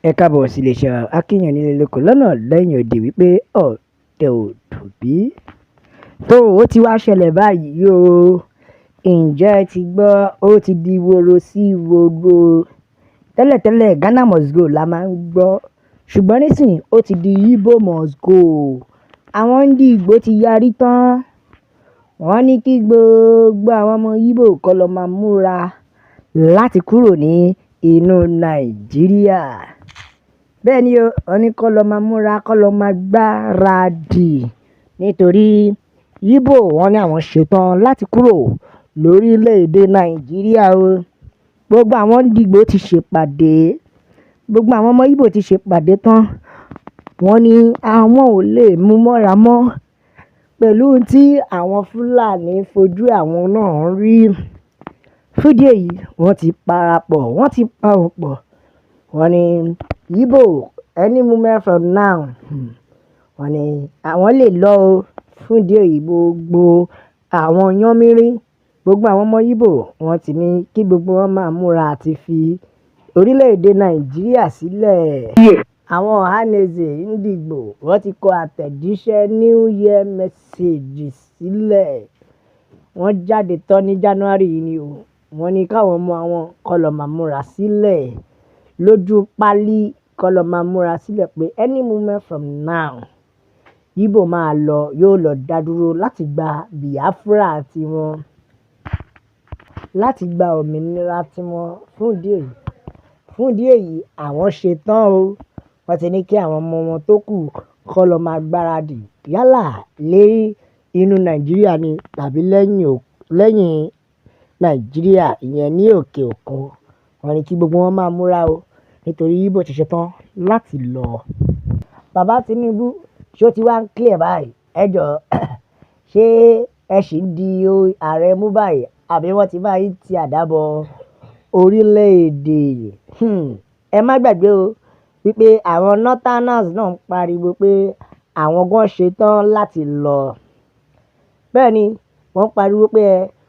Ẹ káàbọ̀ sí iléeṣẹ́ akínyàn nílé lóko lọ́nà lẹ́yìn òde wípé ọ̀tẹ̀ ò dùn bí. Tó o ti wá ṣẹlẹ̀ báyìí o, ǹjẹ́ ẹ ti gbọ́ ó ti di woro sí woro. Tẹ́lẹ̀tẹ́lẹ̀ Ghana must go la máa ń gbọ́, ṣùgbọ́n nísìnyí ó ti di Igbo must go. Àwọn Ndigbo ti yarí tán. Wọ́n ní kí gbogbo àwọn ọmọ Igbo kó lọ máa múra láti kúrò ní inú Nàìjíríà. Bẹ́ẹ̀ ni o, wọ́n ní kó lọ máa múra, kó lọ máa gbáradì nítorí Igbo wọ́n ní àwọn ṣetán láti kúrò lórílẹ̀-èdè Nàìjíríà o. Gbogbo àwọn Ndigbo ti ṣèpàdé, gbogbo àwọn ọmọ Igbo ti ṣèpàdé tán. Wọ́n ní àwọn ò lè mú mọ́ra mọ́ pẹ̀lú tí àwọn Fúlàní fojú àwọn náà rí. Fún ìdí èyí, wọ́n ti parapọ̀, wọ́n ti pahùn pọ̀. Wọ́n ní Igbo any moment from now, wọ́n ní àwọn lè lọ o. Fún ìdí èyí, gbogbo àwọn yánmírín, gbogbo àwọn ọmọ Igbo wọ́n ti ní kí gbogbo wọn máa múra àti fi orílẹ̀-èdè Nàìjíríà sílẹ̀. Àwọn Ohanaeze Ndigbo wọ́n ti kọ àtẹ̀jíṣẹ́ New Year message sílẹ̀. Wọ́n jáde tán ní January yìí ni o. Wọ́n ní káwọn ọmọ àwọn kó lọ máa múra sílẹ̀ lójú pálí, kó lọ máa múra sílẹ̀ pé any moment from now, Igbo máa lọ, yóò lọ dá dúró láti gba Biafra tiwọn, láti gba òmìnira tiwọn. Fún ìdí èyí, àwọn ṣetán o. Wọ́n ti ní kí àwọn ọmọ wọn tó kù kó lọ máa gbáradì yálà lé inú Nàìjíríà ni tàbí lẹ́yìn Nàìjíríà, ìyẹn ní òkè òkun. Wọ́n ní kí gbogbo wọn máa múra o nítorí Igbo ti ṣetán láti lọ. Bàbá Tinubu, ṣé ó ti wá ń clear báyìí? Ẹ jọ, ṣé ẹ ṣì ń di ààrẹ mú báyìí àbí wọ́n ti bá yín ti àdá bọ orílẹ̀-èdè? Ẹ má gbàgbé o wípé àwọn Northerners náà ń pariwo pé àwọn gan ṣetán láti lọ. Bẹ́ẹ̀ ni wọ́n ń pariwo pé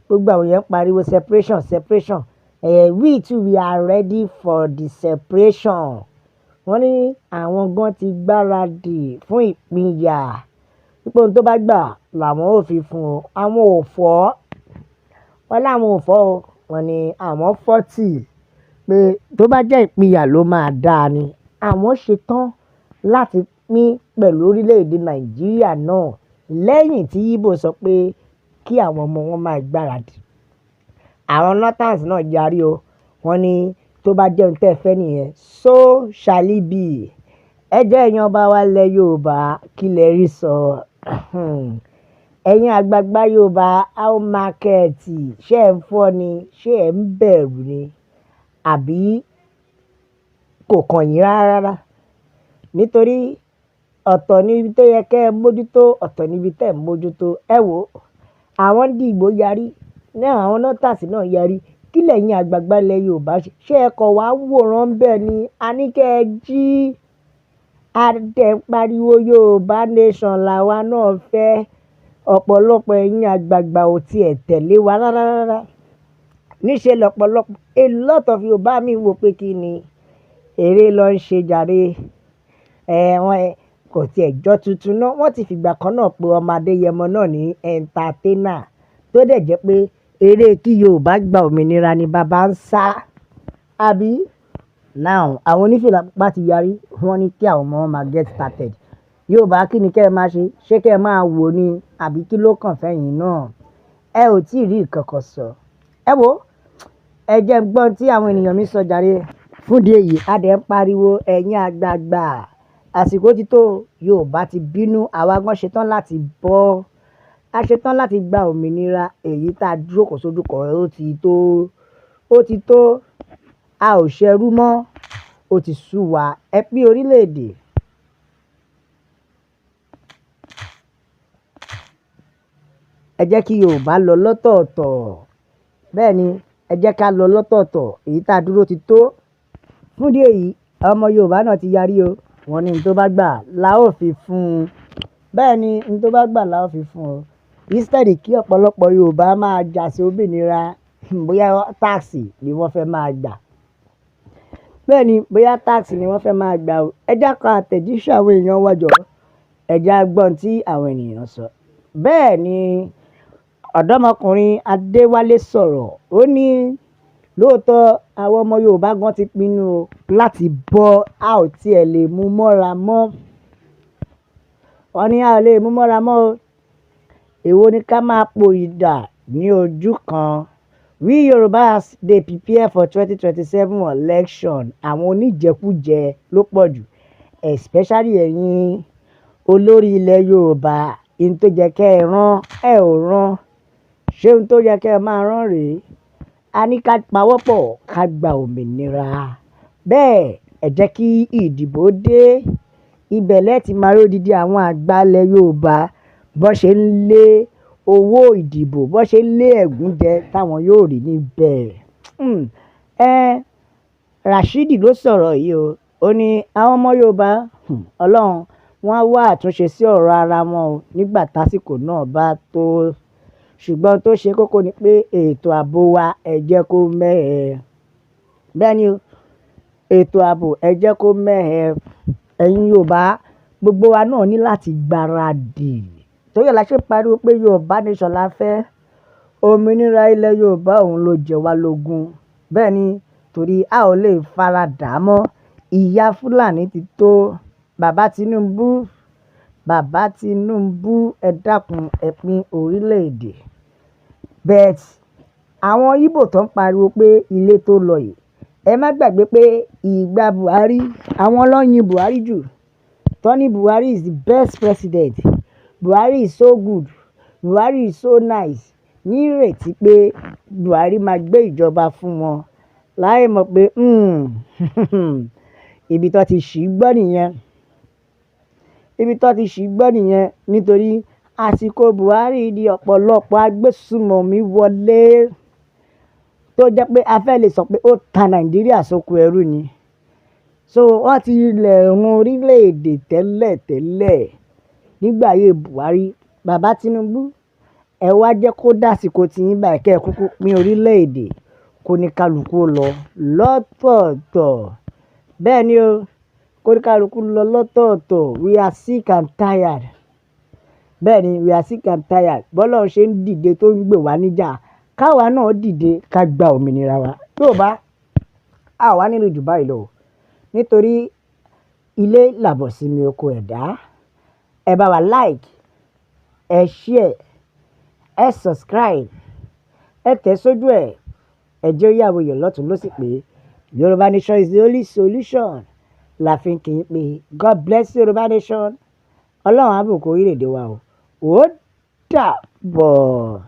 gbogbo àwọn èèyàn ń pariwo separation, separation. We too, we are ready for the separation. Wọ́n ní àwọn gan ti gbáradì fún ìpínyà. Wípé ohun tó bá gbà làwọn ó fi fún un. Àwọn ò fọ́. Wọ́n láwọn ò fọ́ o. Wọ́n ní àwọn fọ́tì pé tó bá jẹ́ ìpínyà ló máa dáa ni. Àwọn ṣetán láti pín pẹ̀lú orílẹ̀-èdè Nàìjíríà náà lẹ́yìn tí Igbo sọ pé kí àwọn ọmọ wọn máa gbáradì. Àwọn Northerners náà yarí o. Wọ́n ní tó bá jẹ́ ohun tí ẹ fẹ́ nìyẹn, so shall it be. Ẹ jẹ́ ẹ̀yin ọba wa ilẹ̀ Yorùbá, kí lẹ rí sọ? Ẹ̀yin àgbàgbà Yorùbá, how market? Ṣé ẹ̀ ń fọ́ ni? Ṣé ẹ̀ ń bẹ̀rù ni? Àbí kò kàn yín rárá? Nítorí ọ̀tọ̀ ní ibi tó yẹ kí ẹ mójútó, ọ̀tọ̀ ní ibi tí ẹ̀ ń mójútó. Ẹ wò ó, àwọn Ndigbo yarí, ní àwọn Northerners náà yarí. Kí lẹ̀yin àgbàgbà ilẹ̀ Yorùbá ṣe? Ṣé ẹ kàn wá wòran bẹ́ẹ̀ ni? A ní kí ẹ jí. A dẹ̀ ń pariwo Yorùbá nation làwa náà fẹ́. Ọ̀pọ̀lọpọ̀ ẹ̀yin àgbàgbà ò tí ì tẹ̀lé wa rárá rárá. Níṣe lọ́pọ̀lọpọ̀ a lot of Yorùbá mi wò pé kí ni eré ló ń ṣe jàre. Wọ́n kò tí ì jọ tuntun náà. Wọ́n ti fìgbà kan náà pé ọmọ Adéyẹmọ náà ní entertainer tó dẹ̀ jẹ́ pé eré kí Yorùbá gba òmìnira ni bàbá ń sá. Àbí? Now, àwọn onífìlà pupa ti yarí. Wọ́n ní kí àwọn ọmọ wọn máa get started. Yorùbá, kí ni kí ẹ máa ṣe? Ṣé kí ẹ máa wò ni àbí kí ló kàn fẹ́yìn náà? Ẹ ò tí ì rí nǹkan kan sọ. Ẹ wò ó, ẹ jẹ́ n gbọ́ tí àwọn ènìyàn mi sọ jàre. Fún ìdí èyí, a dẹ̀ ń pariwo ẹ̀yin àgbàgbà. Àsìkò ti tó, Yorùbá ti bínú, àwa gan ṣetán láti bọ́. A ṣetán láti gba òmìnira èyí tá jókòó sójú kan ó ti tó. Ó ti tó. A ò ṣẹrú mọ́. Ó ti sú wa. Ẹ pín orílẹ̀-èdè. Ẹ jẹ́ kí Yorùbá lọ lọ́tọ̀ọ̀tọ̀. Bẹ́ẹ̀ ni, ẹ jẹ́ ká lọ lọ́tọ̀ọ̀tọ̀. Èyí tá dúró ti tó. Fún ìdí èyí, ọmọ Yorùbá náà ti yarí o. Wọ́n ní ohun tó bá gbà la ó fi fún un. Bẹ́ẹ̀ ni, ohun tó bá gbà la ó fi fún un. Instead kí ọ̀pọ̀lọpọ̀ Yorùbá máa jà sí òmìnira, bóyá tax ni wọ́n fẹ́ máa gbà. Bẹ́ẹ̀ ni, bóyá tax ni wọ́n fẹ́ máa gbà o. Ẹ jẹ́ ká àtẹ̀jíṣẹ́ àwọn èèyàn wa jọ. Ẹ jẹ́ á gbọ́ ohun tí àwọn ènìyàn sọ. Bẹ́ẹ̀ ni ọ̀dọ́mọkùnrin Adéwálé sọ̀rọ̀. Ó ní lóòótọ́ àwọn ọmọ Yorùbá gan ti pinnu o láti bọ́, a ò tiẹ̀ lè mú mọ́ra mọ́. Wọ́n ní a ò lè mú mọ́ra mọ́ o. Èwo ni ká máa po idà ní ojú kan? We Yorùbás dey prepare for 2027 election. Àwọn oníjẹkújẹ ló pọ̀ jù, especially ẹ̀yin olórí ilẹ̀ Yorùbá. Ohun tó jẹ́ kí ẹ rán, ẹ ò rán. Ṣé ohun tó yẹ kí ẹ máa rán rèé? A ní ká pawọ́pọ̀ ká gba òmìnira. Bẹ́ẹ̀ ẹ jẹ́ kí ìdìbò dé. Ibẹ̀ lẹ ti máa rí odidi àwọn àgbà ilẹ̀ Yorùbá bó ṣe ń lé owó ìdìbò, bó ṣe ń lé ẹ̀gúnjẹ táwọn yóò rí níbẹ̀. Rashidi ló sọ̀rọ̀ yìí o. Ó ní àwọn ọmọ Yorùbá, Ọlọ́run, wọ́n á wá àtúnṣe sí ọ̀rọ̀ ara wọn o nígbà tásìkò náà bá tó. Ṣùgbọ́n ohun tó ṣe kókó ni pé ètò ààbò wa, ẹ jẹ́ kó mẹ́hẹ. Bẹ́ẹ̀ ni o, ètò ààbò, ẹ jẹ́ kó mẹ́hẹ. Ẹ̀yin Yorùbá, gbogbo wa náà ní láti gbaradì. Torí ẹ la ṣe ń pariwo pé Yorùbá nation la fẹ́. Òmìnira ilẹ̀ Yorùbá òun ló jẹ wá lógún. Bẹ́ẹ̀ ni, torí a ò lè faradà mọ́. Ìyà Fúlàní ti tó. Bàbá Tinubu, bàbá Tinubu, ẹ dákun, ẹ pín orílẹ̀ èdè. But àwọn Igbo tó ń pariwo pé ilé tó lọ yìí, ẹ má gbàgbé pé ìgbà Buhari, àwọn ló ń yin Buhari jù. Tọ́ ní Buhari is the best president. Buhari is so good. Buhari is so nice. Ní ìrètí pé Buhari máa gbé ìjọba fún wọn. Láì mọ̀ pé, ibi tó ti ṣì gbọ́ nìyẹn. Ibi tó ti ṣì gbọ́ nìyẹn nítorí àsìkò Buhari di ọ̀pọ̀lọpọ̀ agbésùnmọ̀mí wọlé tó jẹ́ pé a fẹ́ lè sọ pé ó ta Nàìjíríà sóko ẹrú ni. So wọ́n ti lẹ̀ run orílẹ̀ èdè tẹ́lẹ̀ tẹ́lẹ̀ nígbà ayé Buhari. Bàbá Tinubu, ẹ wá jẹ́ kó dàsìkò tí yín báyìí kí ẹ kúkú pín orílẹ̀ èdè kó ní kálukú lọ lọ́tọ̀ọ̀tọ̀. Bẹ́ẹ̀ ni o, kó ní kálukú lọ lọ́tọ̀ọ̀tọ̀. We are sick and tired. Bẹ́ẹ̀ ni, we are sick and tired. Bí Ọlọ́run ṣe ń dìde tó ń gbè wá níjà, káwa náà dìde ká gba òmìnira wa. Yorùbá, a wà nínú jù báyìí lọ o. Nítorí ilé làbọ̀ sí mi oko ẹ̀dá. Ẹ bá wa like, ẹ share, ẹ subscribe, ẹ tẹ̀ sójú ẹ̀, ẹ jẹ́ ó yé àwọn èèyàn lọ́tùn lósì pé Yorùbá nation is the only solution. La fi ń kí yín pé God bless Yorùbá nation. Ọlọ́run á bùkún orílẹ̀ èdè wa o. Ó dàbọ̀.